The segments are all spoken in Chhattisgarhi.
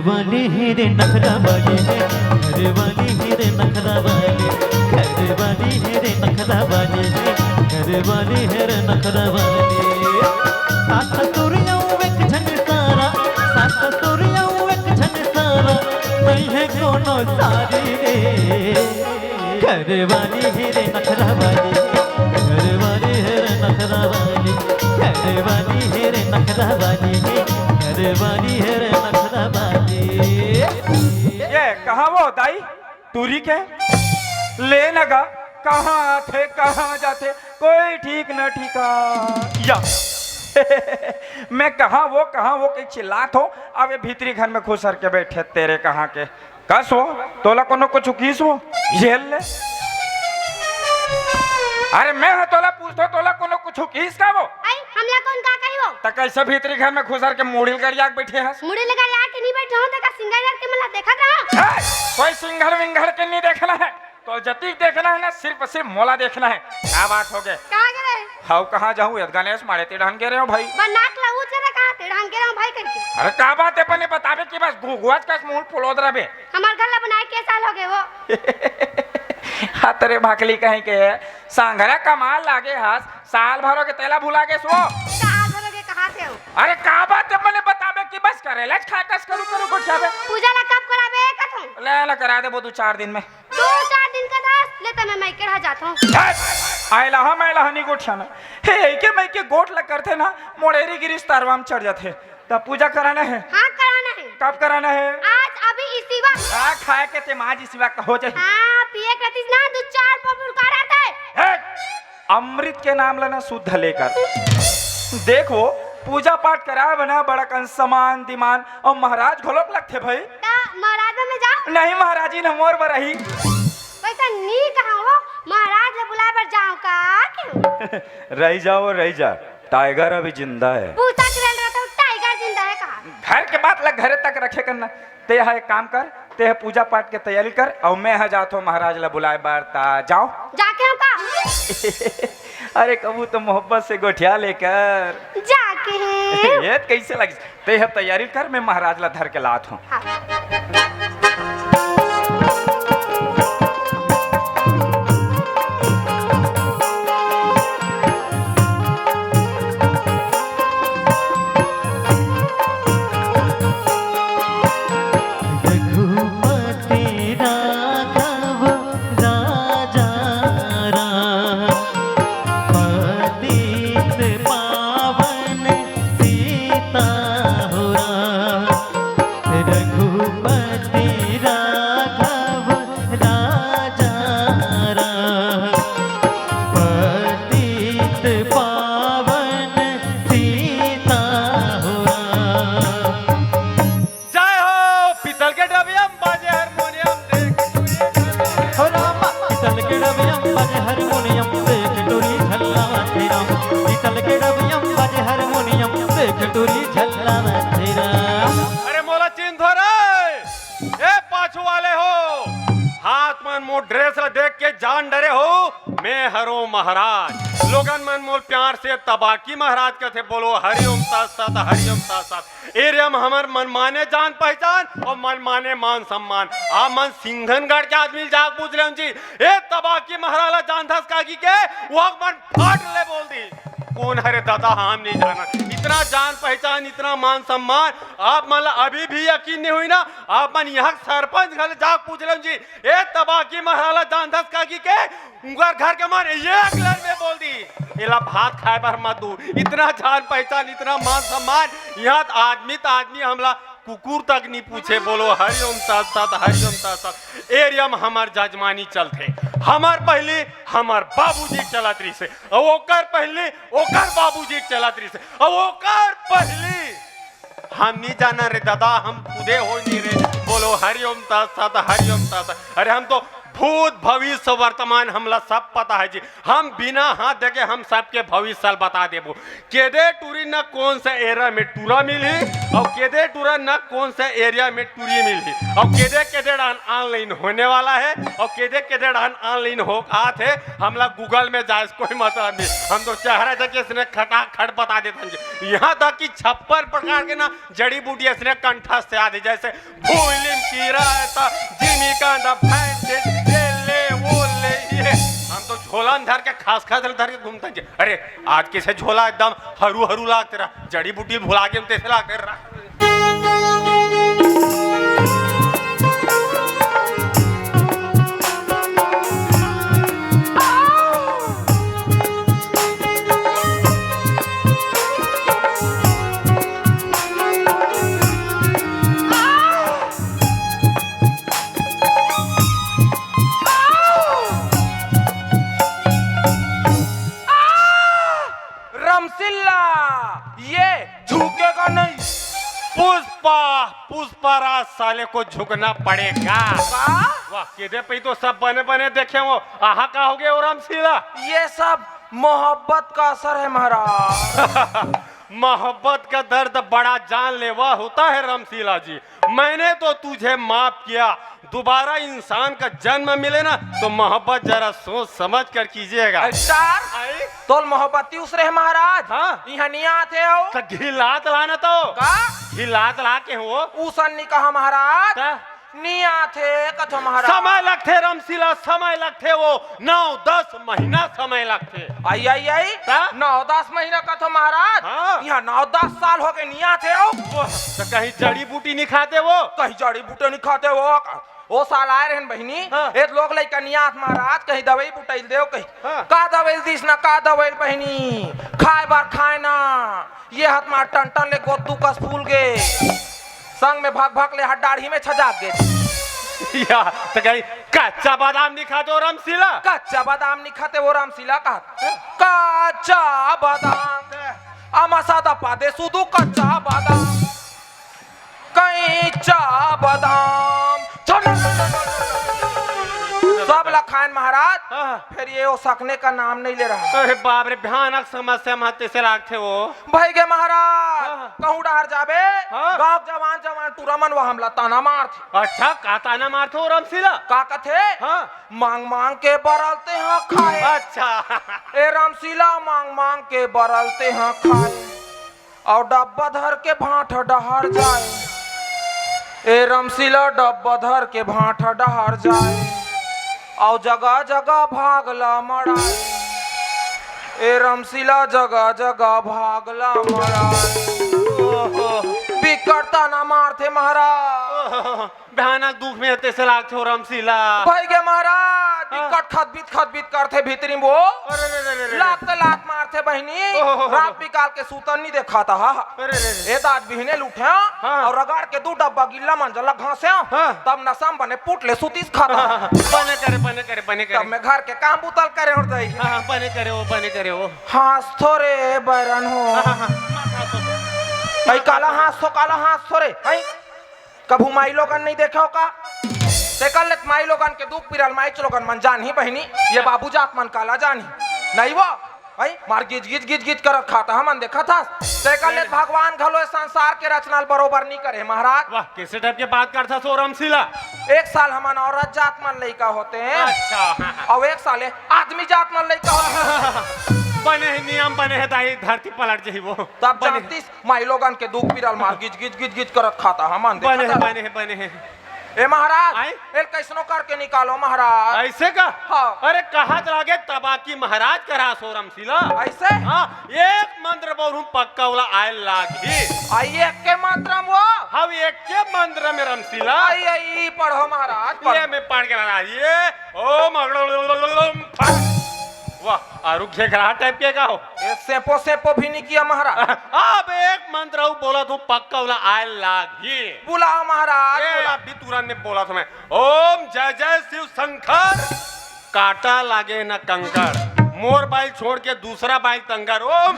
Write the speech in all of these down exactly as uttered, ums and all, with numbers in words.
वाली है रे नखरा वाली है, घर वाली है रे नखरा वाली, घर वाली है रे नखरा वाली है, घर वाली है रे नखरा वाली। सास ससुर अउ एक झन सारा, सास ससुर अउ एक झन सारा, नहीं है कोनो सारी रे। घर वाली है रे नखरा वाली, घर वाली है रे नखरा वाली, घर वाली है रे नखरा वाली, घर वाली है रे नखरा वाली। ये कहाँ वो दाई टूरी के? ले न गा, कहाँ आथे, कहाँ जाथे, कोई ठीक न ठिकाना। या मैं कहाँ वो, कहाँ वो कहि चिल्लात हों, अब ये भीतरी घर में खुसर के बइठे तेरे कहाँ के। कस वो, तोला कोनो कुछु किहिस वो? झेल ले। अरे मैं ह तोला पूछथों, तोला कोनो कुछु किहिस का वो? अई, हमला कोन का कही वो? त कइसे भीतरी घर में खुसर के मुड़ी ल गरिया के बइठे हस? मुड़ी ल गरिया के नइ बइठे हों, तें का सिंघार के मोला देखत रहा? हे, कोई सिंघार विंघार के नइ देखना हे। तोर जतिक देखना हे ना, सिर्फ सिर्फ मोला देखना हे। का बात होगे? कहाँ गे रहे? हव, कहाँ जाहूँ, ये गणेश माड़े तिड़हन गे रहेंव भाई। बना के लहू चला कहाँ तिड़हन गे रहेंव भाई कहिके। अरे का बात हे, बने बताबे कि बस गुगुआच कस मुँह फुलोत रहिबे। हमर घर ला बनाए के साल होगे वो। हाँ, तेरे भाकली कहीं के सांघरा कमाल लागे हस, साल भर होगे तेला भुला गेस वो। साल भर होगे कहाँ थे वो? अरे का बात हे, बने बताबे कि बस करेलाच खाए कस करू करू गोठियाबे। पूजा ला कब कराबे कथों? ले, ले करा देबो दू चार दिन में। दो चार दिन का दास, ले त मैं मइके रहा जात हों। हट! आय ला हम, आय ला हनी गोठियाना। हे, एके मइके गोठ ला करथे ना, मोड़ेरी गिरिस तरवा म चढ़ जाथे। त पूजा कराना हे? हाँ, कराना हे। कब कराना हे? आज अभी इसी वक्त। का खाए के ते माँ जी सिवा हो जाही। हाँ, पिए के रतिस ना, दू चार पबुल का रहते। हे! अमृत के नाम लेना शुद्ध लेकर। देखो, पूजा पाठ कराए बना बड़ा कन समान दिमान अउ महाराज घलोक लगथे भाई। त महाराज में जाओ। नहीं महाराजी न मोर बर रही। वैसा नी कहा हो, महाराज ले बुलाए बर जाओ का क्यों? रही जाओ, रही जा, टाइगर अभी जिंदा है। पूछा किरण रहा तो टाइगर जिंदा है कहा? घर के बात ला घरे तक रखे करना। ते ह एक काम कर, ते ह पूजा पाठ के तैयारी कर, अउ मैं ह जाथों महाराज ला बुलाए बर, ता जाओ। जाके हो का? अरे कबू तो मोहब्बत से गोठिया लेकर। जाके है। ये कैसे लगिस? ते ह तैयारी कर, मैं महाराज ला धर के लात हों। हाँ। रघुपति राघव राजा राम, पतित पावन सीता हो राम। रघुपति राघव राजा राम, पतित पावन सीता हो राम। जय हो, पीतल के डबिया म बाजे हारमोनियम, देख टूरी झल्ला। हो रामा, पीतल के डबिया म बाजे हारमोनियम, देख टूरी झल्ला माथे राम। पीतल के डबिया म बाजे हारमोनियम, देख टूरी झल्ला माथे राम। अरे मोला चिन्हथो रे, ए पाछू वाले हो, हाथ मन मोर ड्रेस ला देख के जान डरे हो, मैं हरों महाराज। लोगन मन मोर प्यार से तबाकी महाराज कथे, बोलो हरिओम तत्सत, हरिओम तत्सत। एरिया म हमर मनमाने जान पहचान अउ मनमाने मान सम्मान। आप मन सिंघनगढ़ के आदमी ल जाके पूछ लेव जी, ए तबाकी महाराज ला जानथस का कहिके, वो मन फट ले बोल दी, कोन हरे दादा, हम नहीं जानन। इतना जान पहचान, इतना मान सम्मान, आप मन ला अभी भी यकीन नहीं होई ना, आप मन यहाँ सरपंच घर जाके पूछ लेव जी, ए तबाकी महाराज ला जानथस का कहिके, उंकर घर के मन एक लर में बोल दी, एला भात खाए बर मत दू। इतना जान पहचान, इतना मान सम्मान, यहाँ त आदमी त आदमी, हमला कुकुर तक नहीं पूछे। बोलो हरिओम तत्सत, हरिओम तत्सत। एरिया म हमर जजमानी चलथे, हमर पहली हमर बाबूजी चलत रहिसे, अउ ओकर पहली ओकर बाबूजी चलत रहिसे, अउ ओकर पहली हम नी जानन रे दादा, हम खुदे होय नी रे। बोलो हरिओम तत्सत, हरिओम तत्सत। अरे हम तो भूत, भविष्य, वर्तमान, हमला सब पता है जी। हम बिना हाथ देखे हम सबके भविष्य ल बता देबो। केदे टूरी न कोन से एरा में टूरा मिलही, अउ केदे टूरा न कोन से एरिया में टूरी मिलही, अउ केदे केदे डाहन ऑनलाइन होने वाला हे, अउ केदे केदे डाहन ऑनलाइन हो आत हे, हमला गूगल में जाए से कोई मतलब नहीं। हम तो चेहरा देख के इसने खटाखट बता देथन जी। यहाँ तक कि छप्पन प्रकार के ना जड़ी बूटी इसने कंठस्थ याद हे, जैसे भूलिम कीरा हे त जिमीकंद, भैंस, ये ले, वो ले, ये। हम तो झोला में धर के, खास खास धर के घूमथन जी। अरे, आज कइसे झोला एकदम हरू हरू लागत रहा, जड़ी बूटी भुला गेन तइसे लागत रहा। रमसिल्ला, ये झुकेगा नहीं। पुष्पा, पुष्पा राज साले को झुकना पड़ेगा। का? वाह, केदे पई तो सब बने बने देखे हो। आहा, का हो गया ओ रमसिल्ला? ये सब मोहब्बत का असर है महाराज। मोहब्बत का दर्द बड़ा जानलेवा होता है रमसिल्ला जी। मैंने तो तुझे माफ किया, दोबारा इंसान का जन्म मिले ना तो मोहब्बत जरा सोच समझ कर कीजिएगा। अच्छा? आई? तोल मोहब्बती उसरे हे महाराज। हाँ। इहाँ नी आथे हो। तो घिलात लाना तो। का? घिलात ला के हो। उसन नी कहा महाराज। का? नी आथे कथो महाराज। समय लगथे रमसिल्ला, समय लगथे वो। नौ दस महीना समय लगथे। आई, आई, आई। का? नौ दस महीना कथो महाराज। हाँ। इहाँ नौ दस साल हो गए, नी आथे हो। वाह, तो कहीं जड़ी बूटी नी खाते वो? कहीं जड़ी बूटी नी खाते वो। ओ साल आए रहन बहिनी, हाँ। ए लोग लइका नियात महाराज, कहीं दवाई बुटाइल देव कहीं। हाँ। का दवाई दिस ना, का दवाई बहिनी, खाए बर खाए ना, ये हाथ मा टन टन ले गोद्दू कस फूल गे, संग में भक भक ले हाथ डाढ़ी में छजाक गे। या, तो कहीं कच्चा बादाम नहीं खाते हो रामशीला? कच्चा बादाम नहीं खाते वो रामशीला का। कच्चा बादाम, अमा सादा पादे सुदू कच्चा बादाम। कैंचा बादाम। सब ला खाएन महाराज। हाँ। फिर ये ओ सकने का नाम नहीं ले रहा। अरे बाप रे, भयानक समस्या में तैसे लागथे वो। भई गे महाराज, हाँ। कहूँ डहर जाबे, हाँ। गाँव जवान जवान टूरा मन वहाँ हमला ताना मारथे। अच्छा, का ताना मारथे वो रामशीला? का कथे? हाँ। मांग मांग के बरलते हाँ खाए। अच्छा। ए रामशीला, मांग मांग के बरलते हाँ खाए। अउ डब्बा धर के भांठ डहर जाए। ए रमशीला डब्बा धर के भांठ डहर जाए। अउ जगह जगह भागला मड़ाए। ए रमशीला जगह जगह भागला मड़ाए। ओहो। बिकट ताना मारथे महाराज। ओहो। भयानक दुख में तैसे लागथे हो रमशीला। भई गे महाराज, हाँ। बिकट खदबित खदबित करथे भीतरी में वो। अरे रे रे रे रे। लात लात मारथे बहिनी। ओहो। रात बिकाल के सूतन नहीं देखाता हा। अरे रे रे। ए दाद बिहने लुठे हाँ। अउ रगड़ के दू डब्बा गिल्ला मंजला घासे हाँ। तब नशा में बने पुट ले सुतीस खाता हाँ, हा। हाँ, बने करे, बने करे, बने करे। तब मैं घर के काम बुतल करे और दई। हाँ, हाँ, बने करे वो, बने करे वो। हाँस थोरे बैरन हो। हाँ, हाँ, हाँ। भाई काला हाँस थो, काला हाँस थोरे। भाई कभू माई लोगन नहीं देखे हो का? तेकर ले माई लोगन के दुख पीरा ल माईच लोगन मन जानही बहिनी, ये बाबू जात मन काला जानही। नहीं वो, भाई मार गिज गिज गिज गिज करत खाता हमन देखत हस। तेकर ले भगवान घलो ए संसार के रचना ल बरोबर नहीं करे महाराज। वाह, कैसे टाइप के बात करथस ओ रमशीला? एक साल हमन औरत जात मन लइका होते हैं। अच्छा। अउ एक साल ए आदमी जात मन लइका होते हैं। बने हे नियम, बने हे दाई, धरती पलट जही वो। तब बने। जानतीस माई लोगन के दुख पीरा ल मार गिज गिज गिज गिज करत खाता हमन बने देखत हे, हन। बने हे, बने हे। ए महाराज, आय? एल कैसनो करके निकालो महाराज। ऐसे का? हाँ। अरे कहा लागे तबाकी महाराज करा सो रमशीला। ऐसे? हाँ, एक मंत्र बोलूं पक्का वाला आय लागी। आई एक के मंत्र में वो? हाँ, एक के मंत्र में रमशीला। आई, आई, पढ़ो महाराज, पढ़ो। ये मैं पढ़ के बता दिए। ओम अगड़म फट। वाह, आरु घेघरा टाइप के का हो? ए, सेपो, सेपो भी नहीं किया महाराज। अब एक मंत्र अउ बोला तो पक्का वाला आय लागी। बुलाओ महाराज, ए, बुलाओ। अभी तुरंत में बोला था मैं। ओम जय जय शिव शंकर। काटा लागे न कंकर। मोर बाइल छोड़ के दूसरा बाइल तंगर। ओम।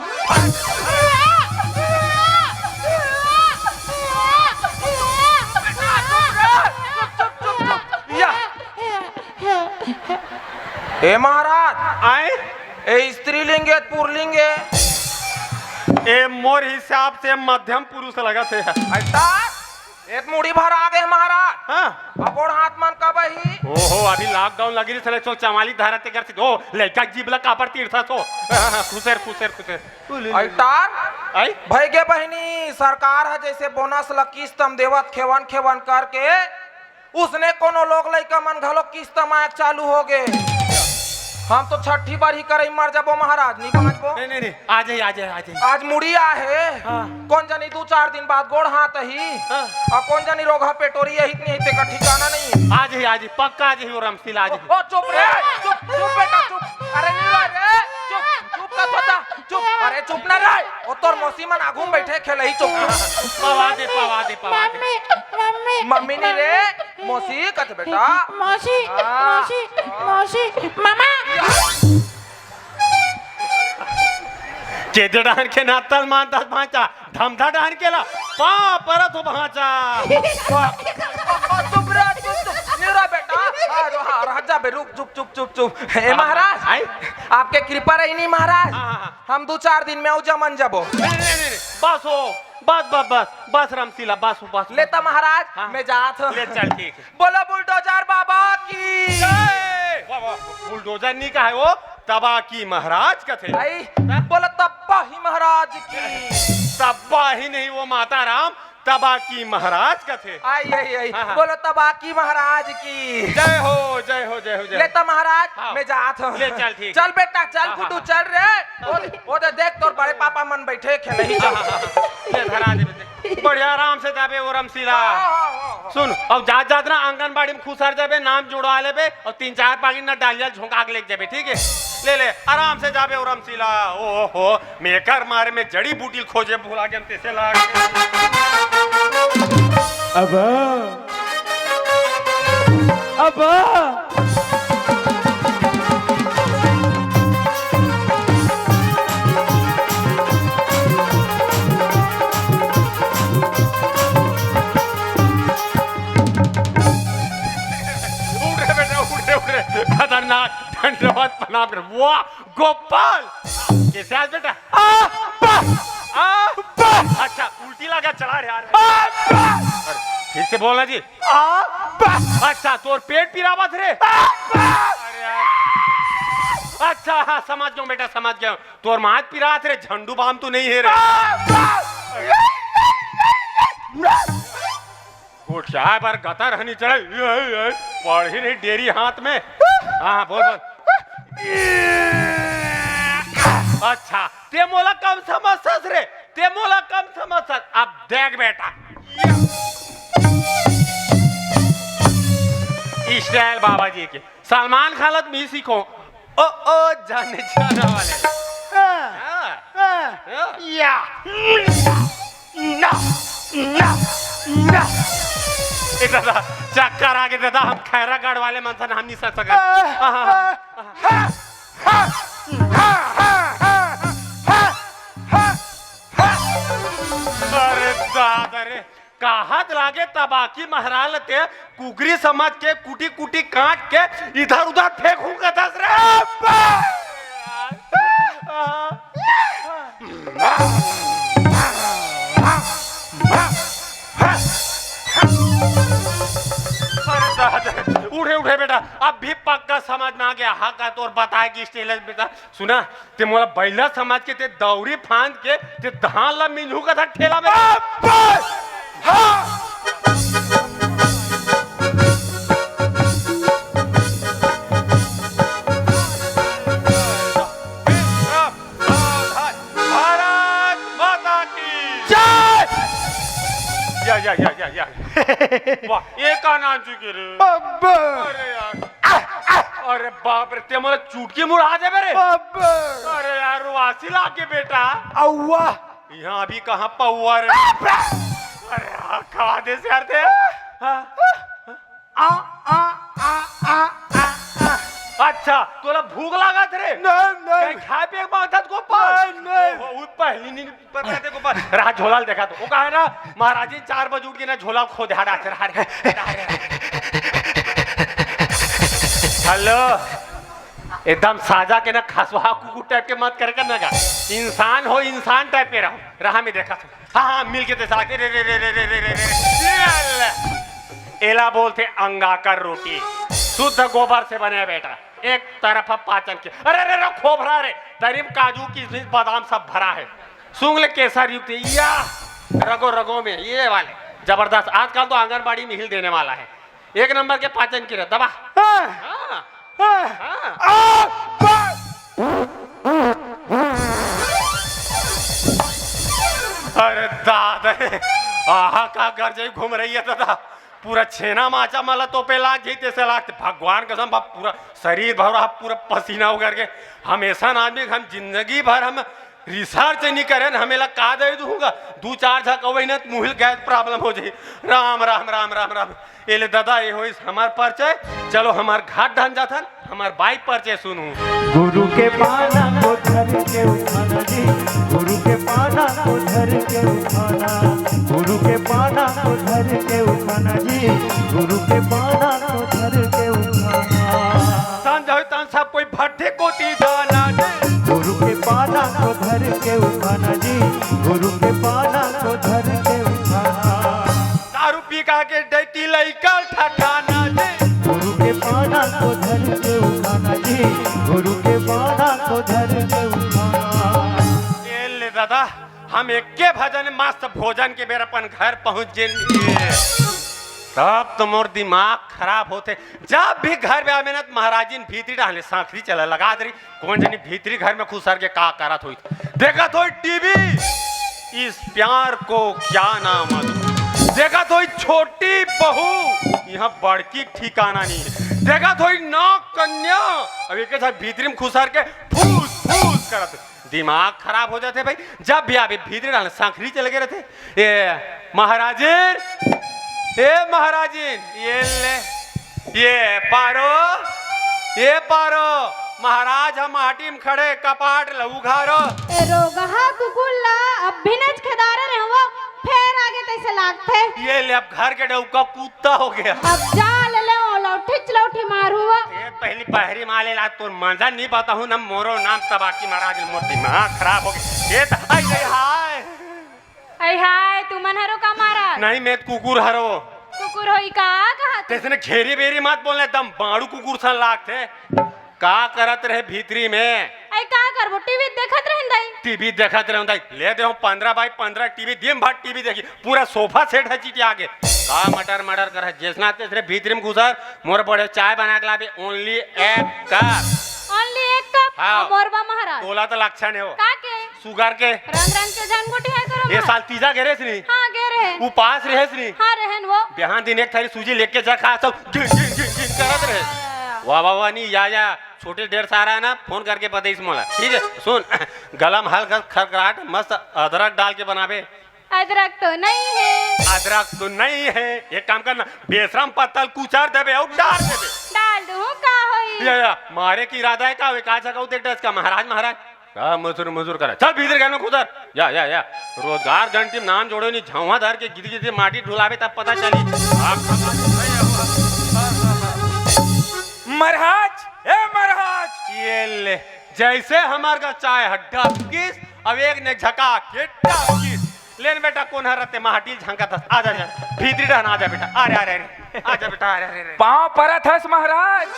या। ए महाराज, आए? ए स्त्रीलिंग हे, पुरलिंग हे? ए मोर हिसाब से मध्यम पुरुष लगत हे। अइसा? ए त मुड़ी भर आ गे महाराज। हाँ। अब गोड़ हाथ मन कबही? ओहो, अभी लॉकडाउन लगी रहिस, चलो चवाली धरत कर से, ओ, लइका जीभ ला काबर तीरथस ओ। खुसेर, खुसेर, खुसेर। अइतार? आई? भइगे बहिनी, सरकार ह जइसे बोनस ल किस्त म देवत खेवन खेवन करके, उसने कोनो लोग लइका मन घलो किस्त म आए चालू होगे। हम तो छठी बार ही करई मर जाबो महाराज, नी बांचबो। नहीं, नहीं, नहीं, आ जाई, आ जाई, आ जाई। आज मुड़ी आहे, हाँ। कोन जनी दू चार दिन बाद गोड़ हाथ ही, हाँ। अउ कोन जनी रोगहा पेटोरी अही कि नहीं, तेकर ठिकाना नहीं। आ जाई, आ जाई, पक्का आ जाई, ओ रमसीला आ जाई। ओ, चुप रे, चुप, चुप बेटा, चुप। अरे नी रो रे, चुप, चुप का सोचा, चुप। अरे चुप ना रे, ओ तोर मौसी मन आगू में बैठे खेलही, चुप। पवा दे, पवा दे, पवा दे। मम्मी, मम्मी, मम्मी नी रे, मौसी कथे बेटा। मौसी, हाँ। मौसी, मौसी, मामा। के दे डहन के नातल मान दस भांचा, धमधा डहन के ला, पा परत हो भांचा। चुप रे, चुप, चुप, नी रो बेटा। हाँ, रो, हाँ, रह जा बे, रुक, चुप, चुप, चुप, चुप। ए हाँ, महाराज, आई? आपके कृपा रही नी महाराज। हाँ, हाँ, हाँ। हम दू चार दिन में अउ जमन जाबो। नहीं, नहीं, नहीं, नहीं। बस हो, बस, बस, बस, बस रमसीला, बस हो, बस, ले बस। त महाराज, हाँ। मैं जात हूँ। ले चल, ठीक है। बोलो बुलडोजर बाबा की। जय। वाह, वाह, बुलडोजर नी कहे वो, तबाकी महाराज कथे। आई, हाँ? बोलो तब्बाही महाराज की। तब्बाही नहीं वो माता राम, तबाकी महाराज कथे। आई, आई, आई। हाँ, हाँ। बोलो तबाकी महाराज की। जय हो, जय हो, जय हो, जय हो। ले त महाराज, हाँ। मैं जात हूँ। ले चल, ठीक है। चल बेटा, चल हाँ, गुड्डू, हाँ, चल रे। हाँ। ओ दे, ओ दे, देख तोर बड़े पापा मन बैठे खेलही, चल। हाँ, हाँ, हाँ। ले धरा दे बेटे। बढ़िया आराम से जाबे ओ रमसीला। हाँ, हाँ, हाँ, हाँ। सुन, अब जात जात ना आंगनबाड़ी में खुसर जाबे, नाम जुड़वा लेबे अउ तीन चार पाकिट ना डालिया झोंका के लेके जाबे, ठीक है? ले ले, आराम से जाबे ओ रमसीला। ओहो, मेकर मारे में जड़ी बूटी खोजे भुला गेन तइसे लाग। अब, अब। उठ रे बेटा, उठ रे, उठ रे। खतरनाक, दंडवत प्रणाम कर। वाह, गोपाल। कइसे आज बेटा? आ, बा, आ, बा। अच्छा, उल्टी लगा चला रे यार। आ, बा। अरे, फिर से बोलना जी। आ, बा। अच्छा, तोर पेट पिरावत रे। आ, बा। अरे यार। अच्छा, हाँ, समझ गया हूँ बेटा, समझ गया हूँ। तोर माथ पिरात रे, झंडू बाम तो नहीं है रे। आ, बा। गोठियाए बर गतर हनी चढ़े, ये, ये, पड़ही नहीं डेरी हाथ में। हाँ, हाँ, बोल, बोल। अच्छा, ते मोला कम समझथस रे, ते मोला कम समझथस। अब देख बेटा, स्टाइल बाबा जी के, सलमान खान ला तो मैं सीखो। ओ, ओ, जाने जाना वाले। हाँ, हाँ, हाँ। हाँ। या। ना, ना, ना। ए दादा, चक्कर आ गे दादा, हम खैरागढ़ वाले मन सन हम नहीं सह सकत। हाँ, हाँ, हाँ। अरे दादा रे, काहत लागे तबाकी महाराज ल ते कुकरी समझ के कुटी कुटी काट के इधर उधर फेंकहूं कथस रे। अरे दादा, उठे उठे बेटा, अब भी पक्का समझ में आ गया। हाँ का तोर बताए की स्टेलस बेटा, सुना, ते मोला बइला समझ के ते दौरी फांद के ते धान ला मिंजू कथा ठेला में। अब्बा! हाँ! भारत माता की जय! या, या, या, या, या। वाह, ये का नाम चुके रे? अब्बा! अरे यार। अरे बाप रे, ते मोला चुटकी मुड़ा देबे रे। अब्बा! अरे यार, वासी लागे बेटा। अव्वा! यहाँ अभी कहाँ पौवा रे? अब्बा! अरे यार, खवा दे यार ते। हाँ। आ, आ, आ, आ, आ, आ। अच्छा, तोला भूख लागत रे? नहीं, नहीं। कहीं खाए पिए के मांगत गोपाल? नहीं, नहीं। वो, वो पहली नहीं पता है तेरे को, पर रात झोला देखा तो वो कहा है ना, महाराज जी चार बजे उठ के ना झोला खो दे, हटा चल, हट, हट, हट। हेलो, एकदम साजा के ना, खसवा कुकुर टाइप के मत करे कर ना गा। इंसान हो, इंसान टाइप के रहो। रहा में देखा था। हाँ, हाँ, मिल के ते साला के रे, रे, रे, रे, रे, रे, रे, रे, रे, ले। एला बोलथे अंगाकर रोटी, शुद्ध गोबर से बने बेटा, एक तरफ पाचन के। अरे, अरे, अरे, खोबरा रे, तरी म काजू, किशमिश, बादाम सब भरा है। सूंघ ले केसर युक्त, या रगो रगो में, ये वाले जबरदस्त। आजकल तो आंगनबाड़ी में हिल देने वाला है, एक नंबर के पाचन की रे, दबा। हाँ। हाँ। हाँ। हाँ। आ, बा- अरे दादा रे, आहा का गरजई घूम रही है दादा, पूरा छेना माचा मला तोपे लाग जाई, तैसे लागथे भगवान कसम बा, पूरा शरीर भर रहा, पूरा पसीना उगर के। हम ऐसा आदमी, हम जिंदगी भर हम रिसर्च नहीं करे न, हमें ला का दे दूंगा, दू चार झक अवई न, मुहिल गैस प्रॉब्लम हो जाई। राम, राम, राम, राम, राम। ए ले दादा, ए होइस हमार परिचय। चलो, हमार घाट ढान जाथन, हमार बाई परिचय सुनू। गुरु के पाना को धर के उठाना जी, गुरु के पाना को धर के उठाना, गुरु के पाना को धर के उठाना जी, गुरु के पाना को धर के उठाना। संझ होई तन सब कोई भट्ठे कोती जाना जी। गुरु के पाना को धर के उठाना जी, गुरु के पाना को धर के उठाना। दारू पी का के डैटी लइका ठठाना जी। गुरु के पाना को धर के उठाना जी, गुरु के पाना को धर के उठाना। ए ले दादा, हम एके भजन मस्त भोजन के बेर अपन घर पहुंच जेन। तब तो मोर दिमाग खराब होथे। जब भी घर में आवे ना, तो महाराजिन भीतरी डाले सांखरी चला लगा दे रही। कौन जनी भीतरी घर में खुसर के का करत होई? देखत होई टीवी। इस प्यार को क्या नाम दूं? देखत होई छोटी बहू, यहाँ बड़की ठिकाना नहीं है। देखत होई नाग कन्या, अब एक साथ भीतरी में खुसर के फूस फूस करत। दिमाग खराब हो जाथे भाई। जब भी आवे भीतरी डाले सांखरी चले गए रहथे। ए महाराजिन, ए महाराजिन, ये ले, ये पारो, ये पारो, महाराज हम माटी में खड़े, कपाट ल उघारो। ए रोगहा कुकुर ला अब भी नच खेदारे रहे हो, फेर आगे तैसे लागथे। ये ले, अब घर के डौका कुत्ता हो गया। अब जा ले ले, ओ लौठी चलौठी मारू हो। ए पहली पहरी माले ला, तोर मजा नहीं बताहूँ ना, मोरो नाम तबाकी महाराज, मोर दिमाग खराब हो गया। ये त, आई, आई, हाय। अई हाय, तुमन हरो का महाराज? नहीं, मैं तो कुकुर हरो। कुकुर होई का कहत? तैसने घेरी बेरी मत बोलने, एकदम बाड़ू कुकुर सन लागथे। का करत रहे भीतरी में? अई का करबो, टीवी देखत रहेन दाई। टीवी देखत रहेन दाई। ले दे हो पंद्रह बाई पंद्रह टीवी, दिन भर टीवी देखी, पूरा सोफा सेट है चीटी आगे। का मटर मटर कर है, जैसना तैसने भीतरी में घुसर, मोर बड़े चाय बना के लाबे, only एक कप। Only एक कप? हाँ। मोर बा महाराज। तोला तो लक्षण है वो। का के? सुगर के। रंग रंग के झन गोटी है करो ये मत। साल तीजा गे रेहेस नी? हाँ, गे रहे। उपास रेहेस नी? हाँ, रहेन वो। बिहान दिन एक थारी सूजी लेके जा खा, सब घिन, घिन, घिन, घिन करत रहे। वाह, वाह, वाह, नी, या, या, छोटे ढेर सारा है ना, फोन करके बताइस मोला, ठीक है? सुन, गला में हल्का खरखराहट, मस्त अदरक डाल के बनाबे। अदरक तो नहीं है। अदरक तो नहीं है, एक काम करना, बेसरम पत्ता ल कुचर देबे अउ डाल देबे। डाल दूँ, का होई? या, या, मारे के इरादा है का? वे का जगह देख डस का महाराज, महाराज। का मुसुर मुसुर करे? चल भीतर घर में खुदर। या, या, या। रोजगार घंटी में नाम जोड़े नी, झौंवा धर के गिद्दी गिद्दी माटी ढुलावे तब पता चली। महाराज, ए महाराज। ये ले, जैसे हमार का चाय हड्डा किस, अब एक ने झका के डाल किस। लेन बेटा, कोन हर रते माटी झंका था? आ जा, जा। भीतरी डहन आ जा बेटा। अरे, अरे, अरे। आ जा बेटा, अरे, अरे, अरे। पाँव परत हस महाराज।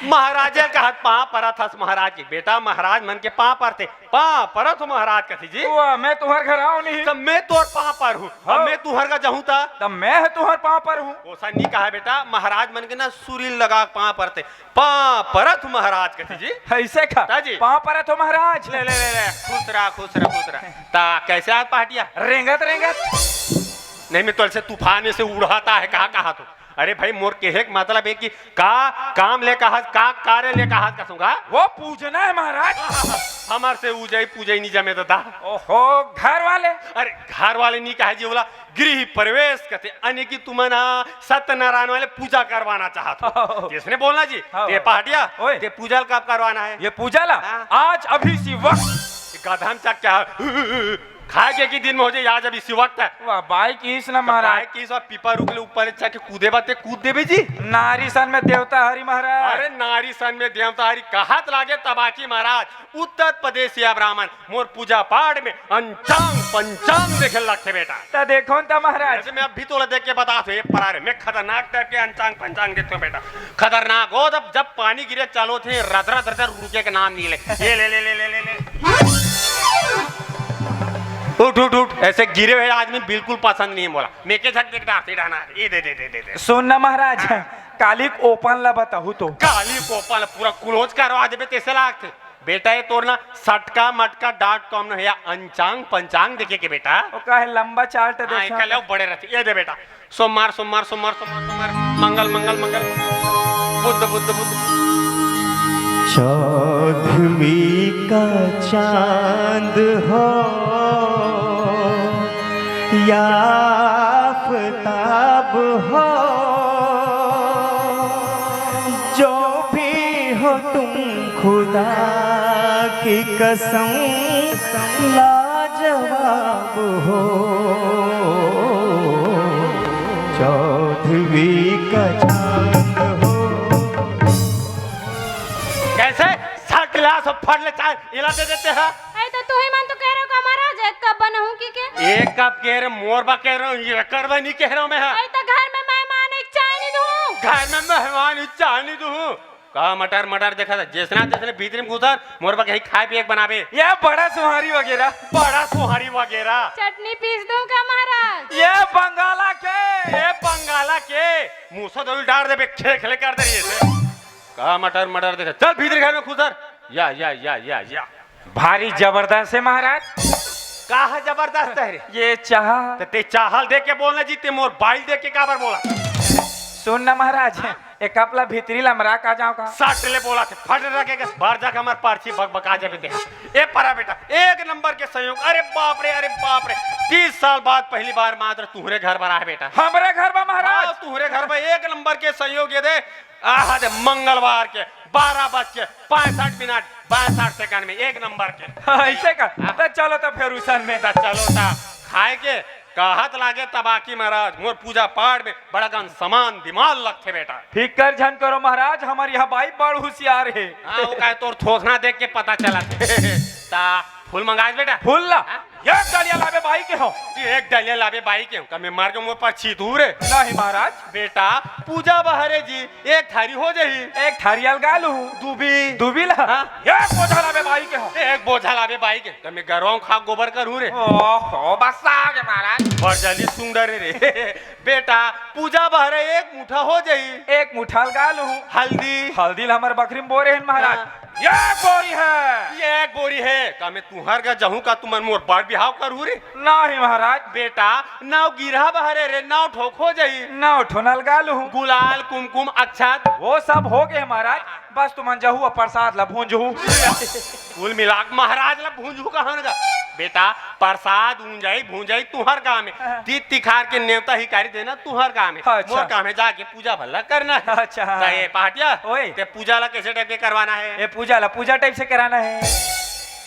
महाराज का हाथ पाँव परत हस महाराज के। बेटा, महाराज मन के पाँव परते। पाँव परत हो महाराज कथे जी। वाह, मैं तुम्हार घर आऊं नहीं। तब मैं तोर पाँव पर हूँ। हाँ। अब मैं तुहर का जाहूँ ता। तब मैं है तुम्हार पाँव पर हूँ। ओसा नहीं कहा बेटा, महाराज मन के ना सुरील लगा पाँव परते। पाँव परत हो महाराज कथे जी। ऐसे का? ता जी। पाँव परत हो महाराज। ले, ले, ले, ले। खुश रहा, खुश रहा, खुश रहा। ता कैसे आज पहाटिया? रेंगत, रेंगत। नहीं, मैं तो ऐसे तूफान में से उड़ाता है, कहा, कहा तो। अरे भाई, मोर कहे के मतलब है कि का काम ले कहा, का कार्य ले कहा, कसम का? वो पूजना है महाराज। हमर से उजई पूजई नहीं जमे दादा। ओहो, घर वाले? अरे, घर वाले नहीं कहे जी, बोला गृह प्रवेश कहते, यानी कि तुमन, हाँ, सत्यनारायण वाले पूजा करवाना चाहत हो। ओहो। जिसने बोलना जी, हाँ। ये पहाटिया, ओए। ये पूजा कब करवाना है? ये पूजा ला? हाँ। आज अभी इसी वक्त। ये गधा में चक क्या है? खाए के की दिन में हो जाए, आज अब इसी वक्त है। वाह, बाई किस ना महाराज। बाई किस और पीपा रुख ले ऊपर ले चढ़ के कूदे बाते कूद देबे जी। नारी सन में देवता हरी महाराज। अरे नारी सन में देवता हरी, कहत लागे तबाकी महाराज। उत्तर प्रदेश या ब्राह्मण मोर पूजा पाठ में अंचांग पंचांग देखे लगथे बेटा। त देखो न त महाराज। जैसे मैं अभी तोला देख के बता दो, ये परा रे, मैं खतरनाक टाइप के अंचांग पंचांग देखता हूँ बेटा। खतरनाक हो, जब जब पानी गिरे चालू थे, रदरा दरदर रुके के नाम नहीं ले। ये ले ले ले ले ले ले। उठ उठ उठ, ऐसे गिरे हुए आदमी बिल्कुल पसंद नहीं है मोला। मैं के झक देख डांस डाना, ये दे दे दे दे दे। सुन ना महाराज, काली ओपन ला बताहू तो। काली ओपन पूरा क्लोज करवा देबे, तैसे लागथे। बेटा, ये तोर ना सटका मटका डॉट कॉम न है, या अंचांग पंचांग देखे के बेटा। ओ काहे लंबा चार्ट हाँ, देखा। इका ले बड़े रहते। ये दे बेटा, सोमवार, सोमवार, सोमवार, सोमवार, सोमवार, मंगल, मंगल, मंगल, बुध, बुध, बुध। चौदहवीं का चांद हो या आफताब हो, जो भी हो तुम खुदा की कसम लाजवाब हो, चौदहवीं का चांद हो। कैसे? साठ गिलास और फट ले चाय, इला दे देते हैं। अरे तो तू ही मन तो कह रहे हो कि महाराज एक कप बनाऊं की के? एक कप कह रहे, मोर बा कह रहे हो, ये कर बा नहीं कह रहा हूँ मैं। हाँ। अरे तो घर में मेहमान एक चाय नहीं दूं। घर में मेहमान एक चाय नहीं दूं। का मटर मटर देखा था, जैसना तैसने भीतरी में घुसर, मोर बा कहीं खाए पिए के बनाबे। ये बड़ा सुहारी वगैरह। बड़ा सुहारी वगैरह। चटनी पीस दूं का महाराज? ये बंगाला के, ये बंगाला के, मुंह से दौड़ी डार देबे, खेले खेले कर दे रही है। का मटर मटर देखा, चल भीतरी घर में घुसर। या या या या या। भारी जबरदस्त है महाराज। का है जबरदस्त है रे? ये चाह। तो ते चाहल दे के बोलना जी, ते मोर बाइल दे के काबर बोला? सुन ना महाराज, एक कप ला भीतरी लमरा का जाओ का? सट ले बोला थे, फट रखे के, बाहर जाके हमार पर्ची बकबका जाबे ते। ए परा बेटा, एक नंबर के संयोग। अरे बाप रे, अरे बाप रे, तीस साल बाद पहली बार मात्र तुहरे घर पर आए बेटा। हमरे घर में महाराज? हाँ, तुहरे घर में एक नंबर के संयोग ये दे। आहा दे मंगलवार के बारह बज के पैंसठ मिनट बासठ सेकंड में एक नंबर के। हाँ, ऐसे का? हाँ। तो चलो तो फिर उसन में। तो चलो ता खाए के कहत लागे तबाकी महाराज, मोर पूजा पाठ में बड़ा गन सामान दिमाग लगथे बेटा। फिकर झन करो महाराज, हमारे यहाँ बाई बड़ होशियार है। हाँ, वो कहे तोर थोथना देख के पता चला थे। ता फूल मंगाए बेटा। फूल ला? हाँ? एक डलिया लाबे बाई के हो। एक डलिया लाबे बाई के हो, कमे मार के मोर पर छी दूर है। नहीं महाराज। बेटा, पूजा बहरे जी, एक थारी हो जाही। एक थारी अलगा लू। दूबी। दूबी ला? हाँ। एक बोझा लाबे बाई के हो। एक बोझा लाबे बाई के। कमे गरवा खा गोबर करू रे। ओहो, बस आ गए महाराज। बड़ जल्दी सुंदर रे। बेटा, पूजा बहरे एक मुठा हो जाही। एक मुठा अलगा लू। हल्दी। हल्दी ला हमर बखरी में बोरे हन महाराज। हाँ। ये बोरी है। ये बोरी है। का मैं तुहर घर जाहूं का तुमन मोर बड़ बिहाव करू रे? नहीं महाराज। बेटा, नौ गिरहा बहरे रे, नौ ठोक हो जाही। नौ ठो नलगा लूहूं। गुलाल, कुमकुम, अक्षत। वो सब हो गए महाराज, बस तुमन जहू और प्रसाद ला भूंजहू। कुल मिलाक महाराज ला भूंजहू कहन गा। बेटा, प्रसाद ऊंजाई भूंजाई तुहर काम है। हाँ। तीत तिखार के नेवता हिकारी देना तुहर काम है। अच्छा। मोर काम है जाके पूजा भला करना है। अच्छा, हाँ। त ए पहाटिया, ओए। ते पूजा ला कैसे टाइप के करवाना है? ए पूजा ला पूजा टाइप से कराना है।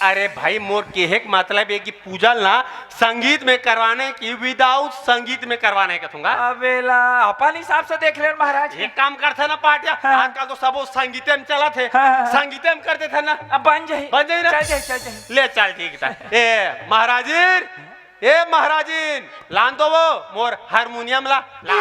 अरे भाई, मोर केहे के मतलब है कि पूजा ला संगीत में करवाना है कि without संगीत में करवाना है कथूंगा? अबे ला, अपन हिसाब से देख ले महाराज। एक काम करथे ना पहाटिया, हाँ। आजकल तो सबो संगीते में चलत है। हाँ, हाँ, हाँ। संगीते में कर देथे ना। अब बन जाही। बन जाही ना? चल जाही, चल जाही। ले चल, ठीक था। ए, महाराजिन, ए महाराजिन, लान तो वो मोर हारमोनियम ला, ला।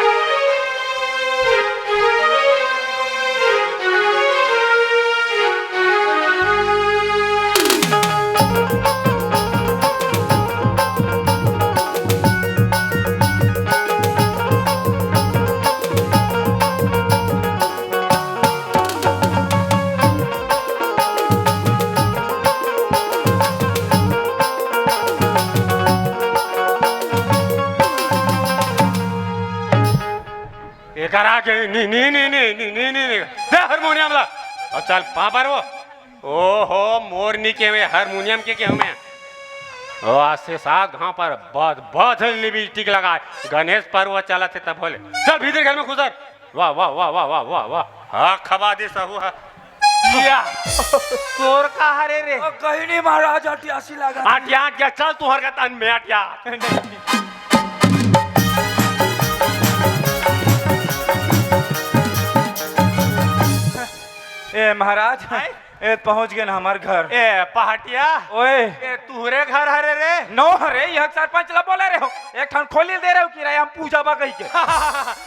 एकर आगे नी, नी, नी। दे हारमोनियम ला। और चल, पाँव पर वो। ओहो, मोर नी केवे, हारमोनियम के केहूं मैं। ओ, आज से सात घाव पर बहुत, बहुत लिपस्टिक लगाए। गणेश पर्व चलत है तब बोले। चल, भीतर घर में घुसर। वाह, वाह, वाह। हाँ, खबा दे सहू हा। या, तोर का हरे रे? ओ, कहीं नहीं महाराज, अटियासी लगा। अटिया, अटिया, चल तू हर का तन में अटिया। ए महाराज, आय? ए पहुंच गए ना हमार घर। ए पहाटिया, ओए, ए तुहरे घर हरे रे? नो हरे, यह सरपंच ला बोले रहे हो, एक ठन खोली दे रहे हो कि रहे हम पूजा बा कही के।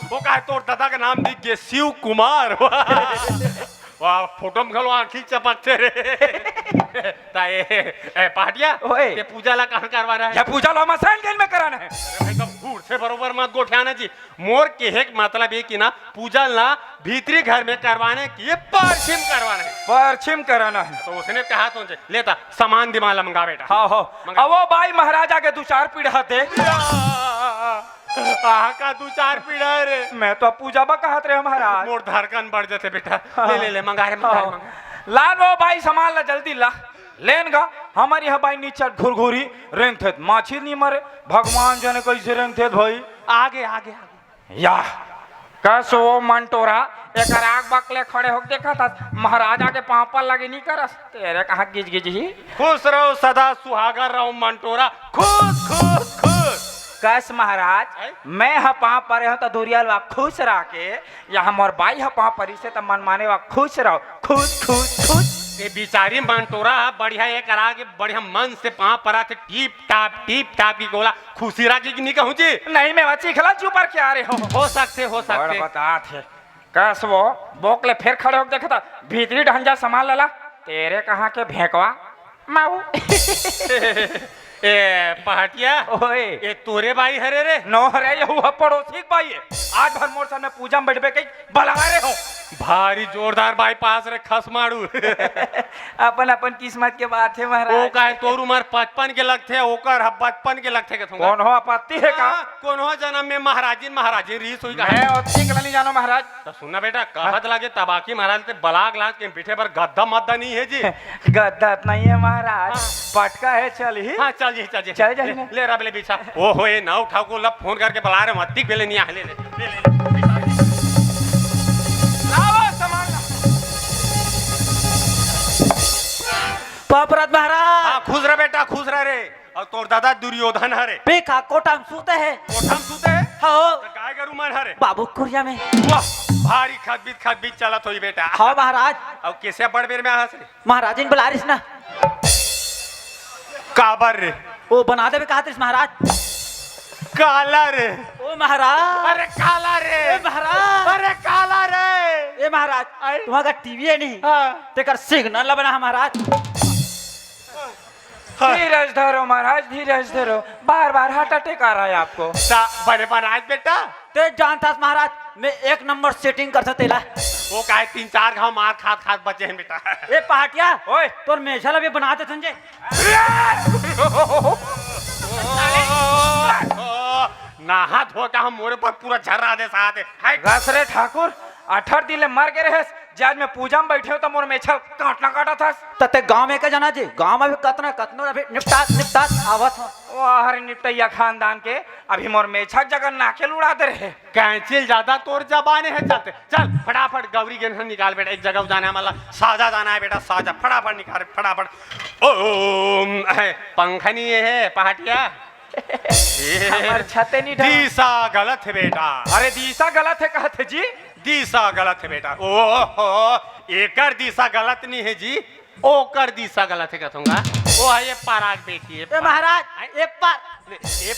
वो का है, तोर दादा का नाम दिख गए, शिव कुमार। वाह, फोटो में घलो आंखी चपकते रे। ता ए, ए पहाटिया, ओए। ते पूजा ला कहाँ करवाना है? यह पूजा ला मसान गंज में कराना है। अरे भाई, कब घूर से बरोबर मत गोठियाना जी। मोर केहे के मतलब ये कि ना, पूजा ला भीतरी घर में करवाने की, ये परछिम करवाना है। परछिम कराना है। तो उसने कहा तुझे, लेता सामान दिमाग ला मंगा बेटा। हाँ, हो। मंगा। अब वो भाई महाराजा के दू चार पीढ़ा दे। आहा का दू चार पीढ़ा है रे। मैं तो अब पूजा बा कहत रहे महाराज। मोर धड़कन बढ़ जाते बेटा। हाँ। ले, ले, ले, मंगा रे, मंगा रे, हाँ। मंगा। लान वो भाई सामान ला जल्दी ला। लेन गा, हमारी यहाँ भाई नीचे घुरघुरी रेंगथे, माछी नहीं मरे, भगवान जाने कैसे रेंगथे भाई। आगे, आगे, आगे। या, कस वो मंटोरा, एकर आग बकले खड़े होके देखा था, महाराजा के पाँव पर लगे नहीं करस, तेरे कहाँ गिज गिज ही। खुश रहो, सदा सुहागर रहो मंटोरा, खुश, खुश, खुश। कस महाराज, हैं? मैं ह पाँव परे हूँ तो दुरिया ला खुश रह के, या हमर बाई ह पाँव परी से तो मन माने वा खुश रहो, खुश, खुश, खुश। ये बिचारी मंटोरा ह बढ़िया एकर आगे बढ़िया मन से पाँव परा थे, टीप टाप, टीप टाप की गोला खुशी राखी की नहीं कहूँ जी। नहीं, मैं बच्ची खिला चुप पर क्या रहे हो? हो सकते, हो बड़ सकते। बता थे। कस वो, बोक ले फिर खड़े होके देखा था, भीतरी ढंजा सामान लला, तेरे कहाँ के भेंकवा, माऊ। ए, पहाटिया, ओए। ए तोरे बाई हरे रे? नो हरे, ये हुआ पड़ोसी के बाई है। आज भर मोर सामने पूजा में बैठबे कहीं बला रहे हो। भारी जोरदार बाईपास रे खस मारू। अपन, अपन किस्मत के बात है महाराज। ओ काहे तोर उमर पचपन के लगथे, ओकर ह बचपन के लगथे के थोंगा। कौन हो आपत्ति है का? हाँ, कौन हो जन्म में महाराजिन, महाराजिन रीस हुई का? मैं ओतनी के नहीं जानो महाराज। तो सुनना बेटा, कहत लागे तबाकी महाराज ते बलाग लाग के पीठे पर गद्दा मद्दा नहीं है जी। गद्दा नहीं है महाराज, हाँ। पटका है, चल ही। हाँ, चल जी, चल जी। चल जा ले, ना। ले रब ले बिछा। ओ हो, ए नाव ठाकुर ला फोन करके बला रहे, मत्ती बेले नहीं आ, ले, ले, ले, ले, ले। लावा सामान ला। पापरात महाराज। हाँ, खुश रह बेटा, खुश रह रे। और तोर दादा दुर्योधन हरे। पेखा कोठा में सूते है। कोठा में सूते है? हाँ। तो गाय गरु मन हरे। बाबू कुरिया में। वाह, भारी खदबीत खदबीत चलत होई बेटा। हाँ महाराज। और कैसे बड़ बेर में आहस रे? महाराजिन बुला रही ना। काबर रे? वो बना देवे कहा थे महाराज। काला रे। ओ महाराज। अरे काला रे। ए महाराज। अरे काला रे। ए महाराज, आए। तुम्हारा टीवी है नहीं? हाँ। तेकर सिग्नल बना महाराज। हाँ। धीरज धरो महाराज, धीरज धरो। बार बार हार्ट अटैक आ रहा है आपको। ता बने महाराज बेटा। ते जानता है महाराज, मैं एक नंबर सेटिंग कर सकते ला। वो काहे तीन चार घाव मार खात खात बचे हैं बेटा। ए पहाटिया, ओए। तोर मेझा ला भी बना दे संजय। नहा धो के हम मोरे पर पूरा झर्रा दे साथ है। हाय। रस रे ठाकुर, अठारह दिन ले मर के रहे, जे आज मैं पूजा में बैठे हूँ तो मोर मेछा काटना काटा था। तते गांव में का जाना जी, गांव में भी कतना कतनो अभी निपटात निपटात आवत हो। वाह रे निपटैया खानदान के, अभी मोर मेछा के जगह नाके उड़ा दे रहे। कैंचिल ज्यादा तोर जबान है, चलते चल फटाफट गौरी गेंद निकाल बेटा, एक जगह जाना है मतलब साजा जाना है बेटा, साजा फटाफट निकाल फटाफट। ओम है पंखा नहीं है पहाटिया। हमार छते नहीं ढहा। दिशा गलत है बेटा। अरे दिशा गलत है कहत है जी। दिशा गलत है बेटा। ओहो, एकर दिशा गलत नहीं है जी, ओकर दिशा गलत है कथूंगा। ओ है ये पराग बेटी है। ए महाराज, ए पर ए